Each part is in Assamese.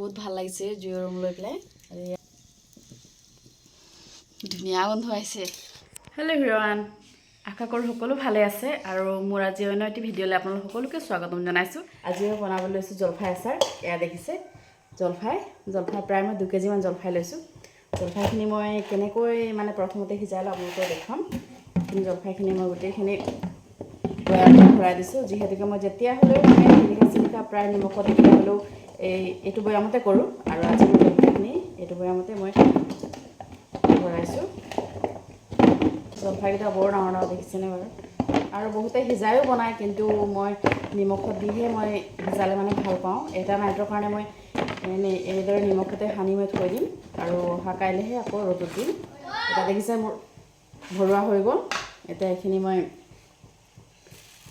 বহুত ভাল লাগিছে জুইৰ উম লৈ পেলাই। আৰু ধুনীয়া গোন্ধ আহিছে। হেল্ল' এভৰিৱান, আশা কৰোঁ সকলো ভালে আছে। আৰু মোৰ আজি অন্য এটি ভিডিঅ'লৈ আপোনালোক সকলোকে স্বাগতম জনাইছোঁ। আজি মই বনাবলৈ লৈছোঁ জলফাই আচাৰ। এয়া দেখিছে জলফাই। জলফাই প্ৰায় মই 2 কেজিমান জলফাই লৈছোঁ। জলফাইখিনি মই কেনেকৈ মানে প্ৰথমতে সিজাই লওঁ, আপোনালোকক দেখুৱাম। এইখিনি জলফাইখিনি মই গোটেইখিনি বৈয়ামত ভৰাই দিছোঁ, যিহেতুকে মই যেতিয়া হ'লেও মানে শিলিখা চিলিখা প্ৰায় নিমখত দি পেলাই হ'লেও এইটো বৈয়ামতে কৰোঁ। আৰু আজি মই জলফাইখিনি এইটো বৈয়ামতে মই ভৰাইছোঁ। জলফাইকেইটা বৰ ডাঙৰ ডাঙৰ, দেখিছেনে বাৰু? আৰু বহুতে সিজায়ো বনায়, কিন্তু মই নিমখত দিহে মই সিজালে মানে ভাল পাওঁ। এটা নাইটৰ কাৰণে মই এনেই এইদৰে নিমখতে সানি মই থৈ দিম আৰু অহা কাইলৈহে আকৌ ৰ'দত দিম। এতিয়া দেখিছে, মোৰ ভৰোৱা হৈ গ'ল। এতিয়া এইখিনি মই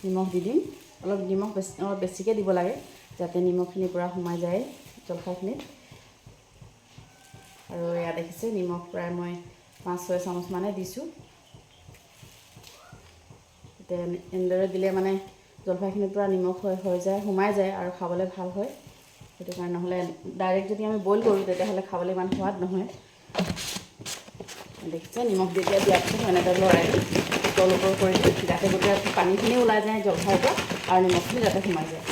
নিমখ দি দিম। অলপ নিমখ বেছি, অলপ বেছিকৈ দিব লাগে, যাতে নিমখখিনি পূৰা সোমাই যায় জলফাইখিনিত। আৰু এয়া দেখিছে, নিমখ প্ৰায় মই 5-6 চামুচমানে দিছোঁ। এতিয়া এনেদৰে দিলে মানে জলফাইখিনিত পূৰা নিমখ হৈ হৈ যায়, সোমাই যায় আৰু খাবলৈ ভাল হয়। সেইটো কাৰণে, নহ'লে ডাইৰেক্ট যদি আমি বইল কৰোঁ, তেতিয়াহ'লে খাবলৈ ইমান সোৱাদ নহয়। দেখিছে, নিমখ যেতিয়া দিয়াৰ পিছত মই এনেদৰে লৰাই দিম, তল ওপৰ কৰি দিম, যাতে গোটেই পানীখিনি ওলাই যায় জলফাইৰ পৰা আৰু নিমখখিনি যাতে সোমাই যায়।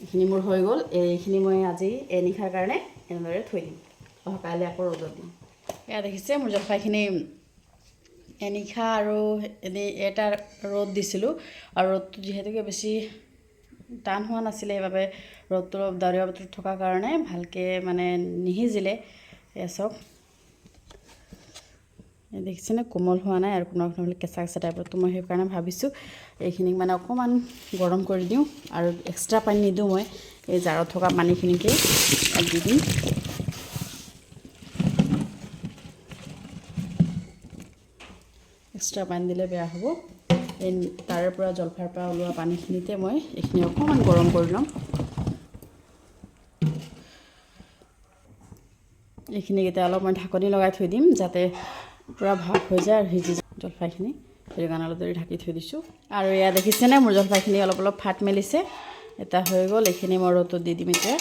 এইখিনি মোৰ হৈ গ'ল। এইখিনি মই আজি এনিশাৰ কাৰণে এনেদৰে থৈ দিম। অহা কাইলৈ আকৌ ৰ'দত দিম। এয়া দেখিছে, মোৰ জলফাইখিনি এনিশা আৰু এনেই এটা ৰ'দ দিছিলোঁ। আৰু ৰ'দটো যিহেতুকে বেছি টান হোৱা নাছিলে, সেইবাবে ৰ'দটো অলপ ডাৱৰীয়া বতৰত থকাৰ কাৰণে ভালকৈ মানে নিসিজিলে। এয়া চাওক, এই দেখিছেনে, কোমল হোৱা নাই আৰু কোনোবা কোনোবা কেঁচা কেঁচা টাইপৰ। তো মই সেইকাৰণে ভাবিছোঁ এইখিনিক মানে অকণমান গৰম কৰি দিওঁ আৰু এক্সট্ৰা পানী নিদিওঁ। মই এই জাৰত থকা পানীখিনিকে ইয়াত দি দিম। এক্সট্ৰা পানী দিলে বেয়া হ'ব। এই তাৰে পৰা, জলফাইৰ পৰা ওলোৱা পানীখিনিতে মই এইখিনি অকণমান গৰম কৰি ল'ম। এইখিনিক এতিয়া অলপ মই ঢাকনি লগাই থৈ দিম, যাতে পূৰা ভাপ হৈ যায় আৰু সিজি যায় জলফাইখিনি। সেইটো কাৰণে অলপ দেৰি ঢাকি থৈ দিছোঁ। আৰু এয়া দেখিছেনে, মোৰ জলফাইখিনি অলপ অলপ ফাট মেলিছে। এটা হৈ গ'ল। এইখিনি মই ৰ'দত দি দিম এতিয়া।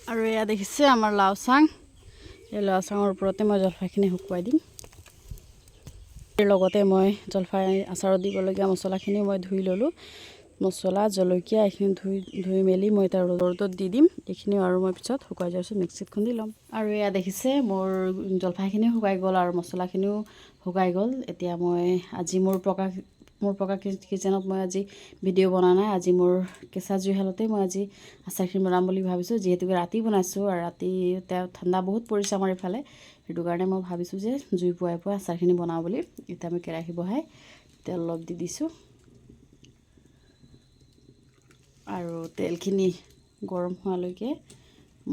আৰু এয়া দেখিছে আমাৰ লাও চাং। এই লাও চাঙৰ ওপৰতে মই জলফাইখিনি শুকুৱাই দিম। লগতে মই জলফাই আচাৰত দিবলগীয়া মছলাখিনিও মই ধুই ল'লোঁ। মছলা, জলকীয়া এইখিনি ধুই ধুই মেলি মই এতিয়া ৰ'দত দি দিম এইখিনিও। আৰু মই পিছত শুকাই যোৱাৰ পিছত মিক্সিত খুন্দি ল'ম। আৰু এয়া দেখিছে, মোৰ জলফাইখিনিও শুকাই গ'ল আৰু মছলাখিনিও শুকাই গ'ল। এতিয়া মই আজি মোৰ পকা কিচেনত মই আজি ভিডিঅ' বনোৱা নাই। আজি মোৰ কেঁচা জুইশালতেই মই আজি আচাৰখিনি বনাম বুলি ভাবিছোঁ, যিহেতুকে ৰাতি বনাইছোঁ আৰু ৰাতি এতিয়া ঠাণ্ডা বহুত পৰিছে আমাৰ এইফালে। সেইটো কাৰণে মই ভাবিছোঁ যে জুই পুৱাই পুৱাই আচাৰখিনি বনাওঁ বুলি। এতিয়া মই কেৰাহী বহাই তেল অলপ দি দিছোঁ আৰু তেলখিনি গৰম হোৱালৈকে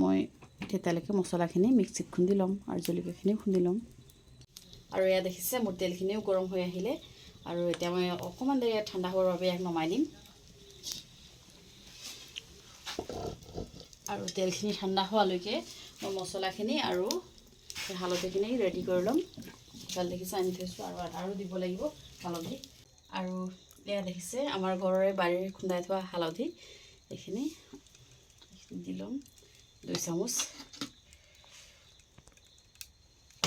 মই তেতিয়ালৈকে মছলাখিনি মিক্সিত খুন্দি ল'ম আৰু জলকীয়াখিনিও খুন্দি ল'ম। আৰু এয়া দেখিছে, মোৰ তেলখিনিও গৰম হৈ আহিলে। আৰু এতিয়া মই অকণমান দেৰি ইয়াত ঠাণ্ডা হ'বৰ বাবে ইয়াক নমাই দিম। আৰু তেলখিনি ঠাণ্ডা হোৱালৈকে মই মছলাখিনি আৰু হালধিখিনি ৰেডি কৰি ল'ম। ইফালে দেখিছে, আনি থৈছোঁ আৰু আৰু দিব লাগিব হালধি। আৰু এয়া দেখিছে, আমাৰ ঘৰৰে বাৰীৰ খুন্দাই থোৱা হালধি। এইখিনি এইখিনি দি ল'ম 2 চামুচ।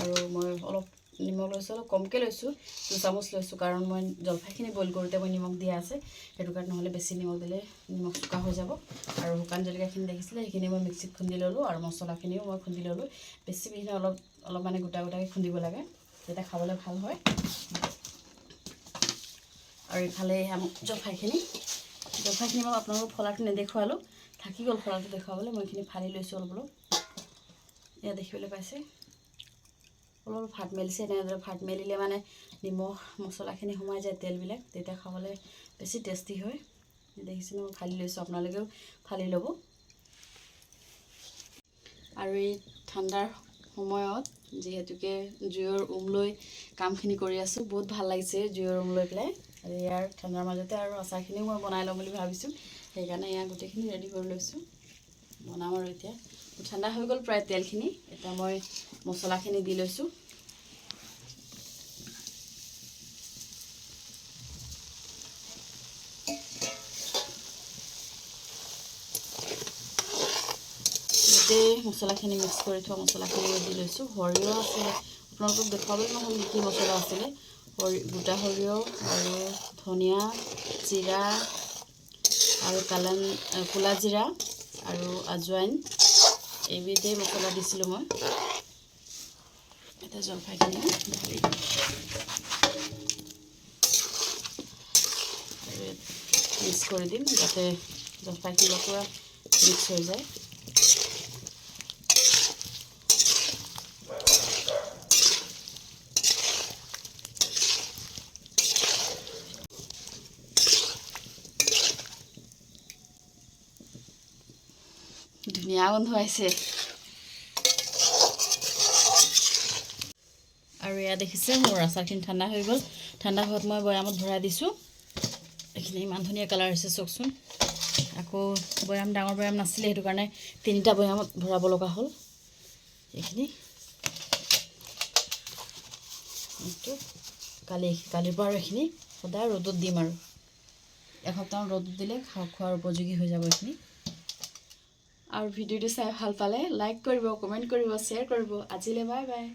আৰু মই অলপ নিমখ লৈছোঁ, অলপ কমকৈ লৈছোঁ, 2 চামুচ লৈছোঁ, কাৰণ মই জলফাইখিনি বইল কৰোঁতে মই নিমখ দিয়া আছে, সেইটো কাৰণে। নহ'লে বেছি নিমখ দিলে নিমখ চোকা হৈ যাব। আৰু শুকান জলকীয়াখিনি দেখিছিলে, সেইখিনি মই মিক্সিত খুন্দি ল'লোঁ আৰু মছলাখিনিও মই খুন্দি ল'লোঁ। বেছি মিহি, অলপ অলপ মানে গোটা গোটাকৈ খুন্দিব লাগে, তেতিয়া খাবলৈ ভাল হয়। আৰু ইফালে এয়া জলফাইখিনি। জলফাইখিনি মই আপোনালোকক ফলাটো নেদেখুৱালোঁ, থাকি গ'ল ফলাটো দেখুৱাবলৈ। মই এইখিনি ফালি লৈছোঁ অলপ অলপ। এয়া দেখিবলৈ পাইছে, অলপ অলপ ফাট মেলিছে। এনেদৰে ফাট মেলিলে মানে নিমখ মছলাখিনি সোমাই যায় তেলবিলাক, তেতিয়া খাবলৈ বেছি টেষ্টি হয়। দেখিছেনে, মই ফালি লৈছোঁ, আপোনালোকেও ফালি ল'ব। আৰু এই ঠাণ্ডাৰ সময়ত যিহেতুকে জুইৰ উম লৈ কামখিনি কৰি আছোঁ, বহুত ভাল লাগিছে জুইৰ উম লৈ পেলাই। আৰু ইয়াৰ ঠাণ্ডাৰ মাজতে আৰু আচাৰখিনিও মই বনাই ল'ম বুলি ভাবিছোঁ, সেইকাৰণে এয়া গোটেইখিনি ৰেডি কৰি লৈছোঁ, বনাম। আৰু এতিয়া ঠাণ্ডা হৈ গ'ল প্ৰায় তেলখিনি। এতিয়া মই মছলাখিনি দি লৈছোঁ। গোটেই মছলাখিনি, মিক্স কৰি থোৱা মছলাখিনি দি লৈছোঁ। সৰিয়হ আছিলে, আপোনালোকক দেখুৱাবলৈ নহ'ল কি কি মছলা আছিলে। গোটা সৰিয়হ আৰু ধনিয়া জিৰা আৰু ক'লা জিৰা আৰু আজৱাইন, এইবিধেই মছলা দিছিলোঁ মই। এতিয়া জলফাইখিনি ঢালি মিক্স কৰি দিম, যাতে জলফাইখিনি পূৰা মিক্স হৈ যায়। ধুনীয়া গোন্ধ আহিছে। আৰু এয়া দেখিছে মোৰ আচাৰখিনি ঠাণ্ডা হৈ গ'ল। ঠাণ্ডা হোৱাত মই বৈয়ামত ভৰাই দিছোঁ। এইখিনি ইমান ধুনীয়া কালাৰ হৈছে, চাওকচোন। আকৌ বৈয়াম, ডাঙৰ বৈয়াম নাছিলে, সেইটো কাৰণে 3টা বৈয়ামত ভৰাব লগা হ'ল এইখিনি। এইটো কালিৰ পৰা আৰু এইখিনি সদায় ৰ'দত দিম আৰু এসপ্তাহ ৰ'দত দিলে খোৱাৰ উপযোগী হৈ যাব এইখিনি। আৰু ভিডিঅ'টো চাই ভাল পালে লাইক কৰিব, কমেণ্ট কৰিব, শ্বেয়াৰ কৰিব। আজিলৈ বাই বাই।